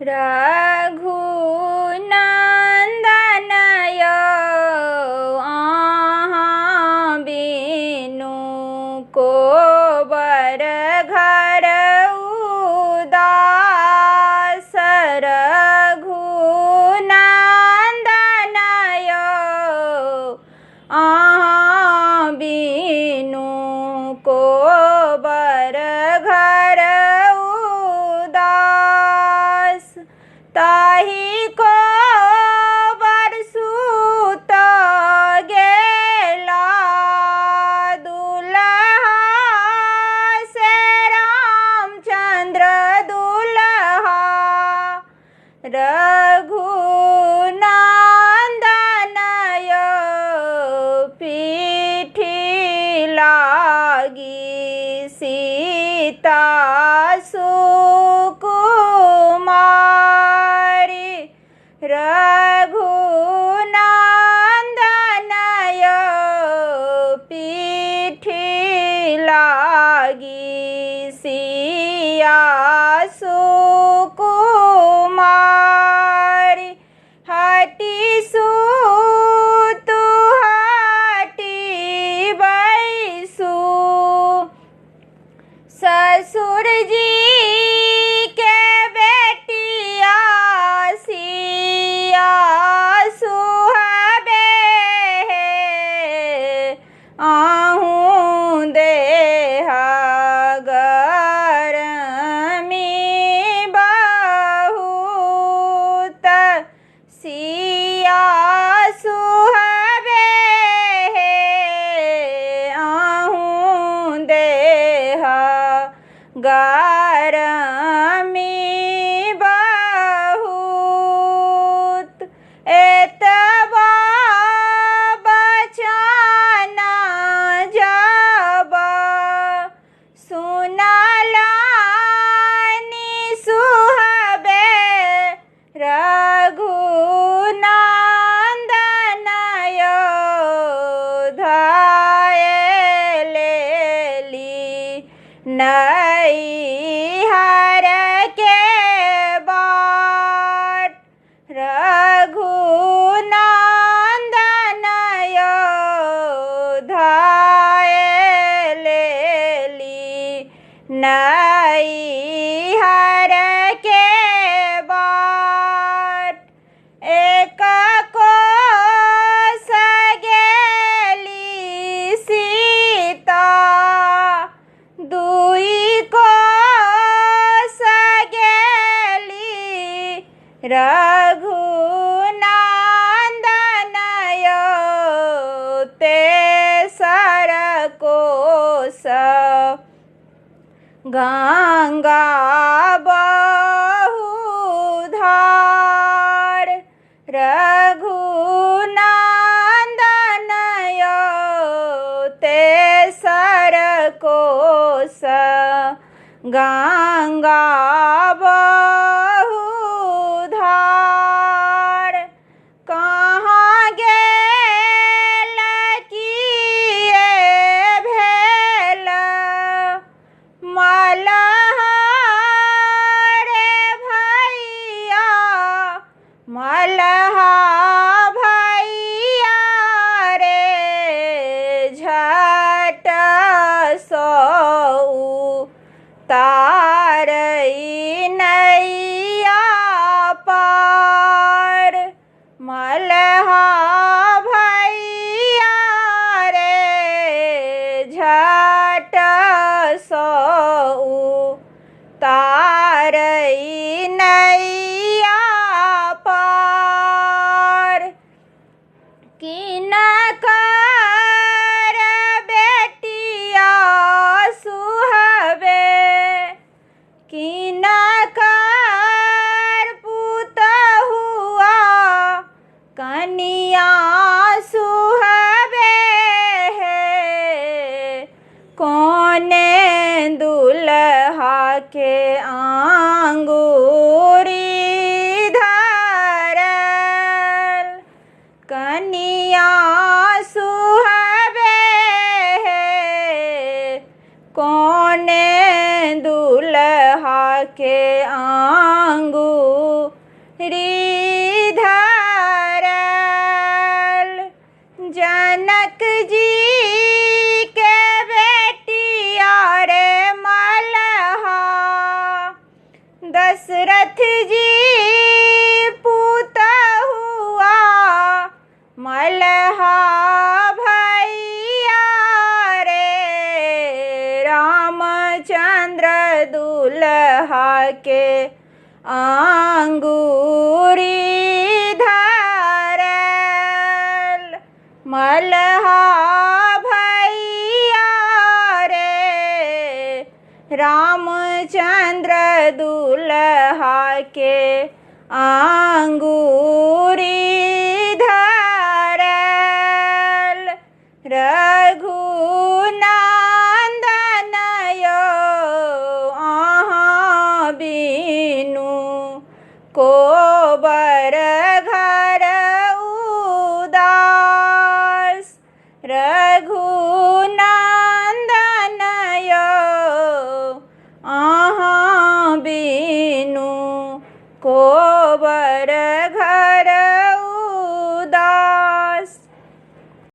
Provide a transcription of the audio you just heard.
रघुनन्दन यौ अहाँ बिनु कोबर घर उदास। रघुनन्दन यौ अहाँ बिनु कोबर घर उदास। ताहि कोबर सुत गेला दुलहा से रामचंद्र दुलहा। रघुनन्दन यौ पीठी लागी सीता सुकुमारी। रघुनन्दन यौ पीठी लागी सिया सुकुमारी। हटी सुतु हटी बैसु ससुर जी के बेटिया सिया सुहबे आहूँ देहा गरमी बहुत। सिया सुहबे आहूँ देहा गरमी बहुत। एतबा बचन जब सुनलानि सुहबे रघुनन्दन यौ धाय लेली नैहर के बाट। रघुनन्दन यौ धाय लेली नैहर के बाट। एक कोस गेली सीता दुई कोस गेली। रघुनन्दन यौ तेसर कोस गंगा बहुधार। रघुनन्दन यौ तेसर कोस गंगा बहुधार। कहाँ गेल किए भेल मलहा रे भैया मलहा भैया रे झट सौ तारई नैया पार। मलहा भैया रे झट सौ तारई नैया पार। किनकर बेटिया सुहबे किनकर पुतहुआ कनिया सुहबे है। कोने दुल्हा के आंगूरी धरल कनिया सुहबे है। कोने दुल्हा के के आंगुरी धरल। जनक जी के बेटिया रे मलहा, दशरथ जी पुतहुआ मलहा भैया रे। रामचंद्र दुल्हा के आंगुरी धरल, मलहा भैया रे। रामचंद्र दुल्हा के आंगुरी धरल। रघुनंदन यो अहाँ बिनु कोबर घर उदास। रघुनंदन यो अहाँ बिनु को